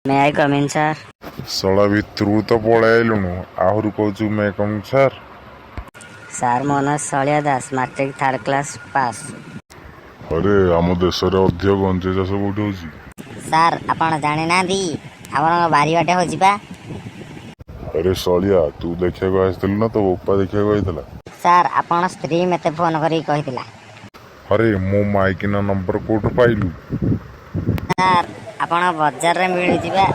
May I come in, sir? ଶଳା, ଭିତରକୁ ତ ପଳେଇ ଆଇଲୁଣୁ, ଆହୁରି କହୁଛୁ ମେ କମ୍ ସାର୍। ସାର୍, ମୋ ନାଁ Shalia Das, matric third class pass. ଆରେ, ଆମ ଦେଶରେ ଅଧିକ ଗଞ୍ଜେଇ ଚାଷ କୋଉଠି ହଉଛି? ସାର୍, ଆପଣ ଜାଣିନାହାନ୍ତି? ଆପଣଙ୍କ ବାରିବାଟେ ହେଉଛି ପା। ଆରେ ଶଳିଆ, ତୁ ଦେଖିବାକୁ ଆସିଥିଲୁ ନା ତୋ ବୋପା ଦେଖିବାକୁ ଆଇଥିଲା? ସାର୍, ଆପଣ ସ୍ତ୍ରୀ ମୋତେ ଫୋନ୍ କରିକି କହିଥିଲା। ଆରେ, ମୋ ମାଇକିନା ନମ୍ବର କୋଉଠୁ ପାଇଲୁ? ସାର୍, ଆପଣ ବଜାରରେ ମିଳୁଛି ବା।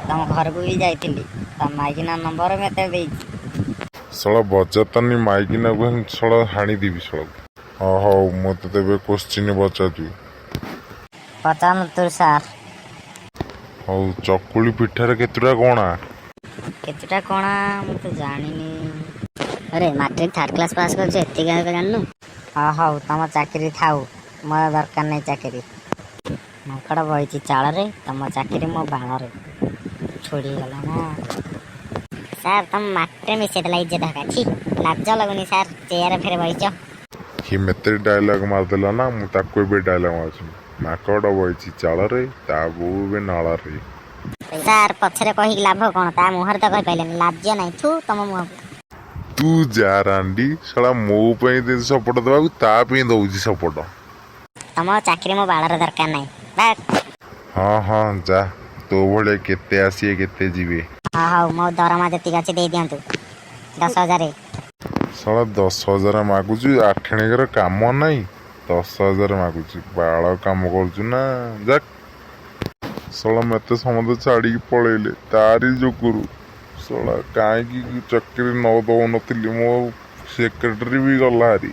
ତମ ଘରକୁ ବି ଯାଇଥିଲି, ତା ମାଇକିନା ନମ୍ବର ମୋତେ ଦେଇଛି। ଶଳା, ବଜାର ତାନି ମାଇକିନାକୁ ଶଳା ହାଣିଦେବି ଶଳାକୁ। ହଁ, ହଉ, ମୁଁ ତତେ ଏବେ କୋଶ୍ଚିନ୍ ପଚାରୁଛି। ପଚାରନ୍ତୁ ସାର୍। ହଉ, ଚକୁଳି ପିଠାରେ କେତେଟା କଣା? କେତେଟା କଣା ମୁଁ ତ ଜାଣିନି। ଆରେ, ମାଟ୍ରିକ ଥାର୍ଡ଼ କ୍ଲାସ୍ ପାସ୍ କରିଛୁ, ଏତିକି ଆଗ ଜାଣିନୁ? ହଁ, ହଉ, ତମ ଚାକିରି ଥାଉ, ମୋର ଦରକାର ନାହିଁ ଚାକିରି। ମାଙ୍କଡ଼ ବଇଛି ଚାଳରେ, ତମ ଚାକିରି ମୋ ବାଳରେ ଛୋଡ଼ିଗଲା ନା। ସାର୍, ତମ ମାଟିରେ ମିଶେଇଦେଲା ଇଜ୍ଜତ ହକା। ଛି, ଲାଜ ଲାଗୁନି ସାର୍, ଚେୟାର ଫେରେ ବଇଛ। ସିଏ ମତେ ଡାଇଲଗ ମାରିଦେଲା ନା, ମୁଁ ତାକୁ ଏବେ ଡାଇଲଗ ମାରୁଛି। ମାଙ୍କଡ଼ ବଇଛି ଚାଳରେ, ତା ବୋଉ ଏବେ ନାଳରେ। ସାର୍, ପଛରେ କହିକି ଲାଭ କ'ଣ? ତା ମୁହଁରେ ତ କହିପାରିଲେନି। ଲାଜ ନାହିଁ, ଥୁ ତମ ମୁହଁକୁ। ତୁ ଯା ରାଣ୍ଡି ଶଳା, ମୋ ପାଇଁ ସପୋର୍ଟ ଦେବାକୁ, ତା ପାଇଁ ଦଉଛି ସପୋର୍ଟ। ତମ ଚାକିରି ମୋ ବାଳରେ ଦରକାର ନାହିଁ ବା। ହଁ, ଯା, ତୋ ଭଳିଆ କେତେ ଆସିବେ, କେତେ ଯିବେ। ହଁ, ହଉ, ମୋ ଦରମା ଯେତିକି ଅଛି ଦେଇ ଦିଅନ୍ତୁ, 10,000। ଶଳା, 10,000 ମାଗୁଛୁ। ଆଠେଣୀଙ୍କର କାମ ନାହିଁ, 10,000 ମାଗୁଛୁ। ବାଳ କାମ କରୁଛୁ ନା? ଯା ଶଳା, ମତେ ସମସ୍ତେ ଛାଡ଼ିକି ପଳେଇଲେ ତାରି ଯୋଗୁରୁ। ଶଳା, କାହିଁକି ଚାକିରି ନ ଦଉନଥିଲି, ମୋ ସେକ୍ରେଟାରୀ ବି ଗଲା ହାରି।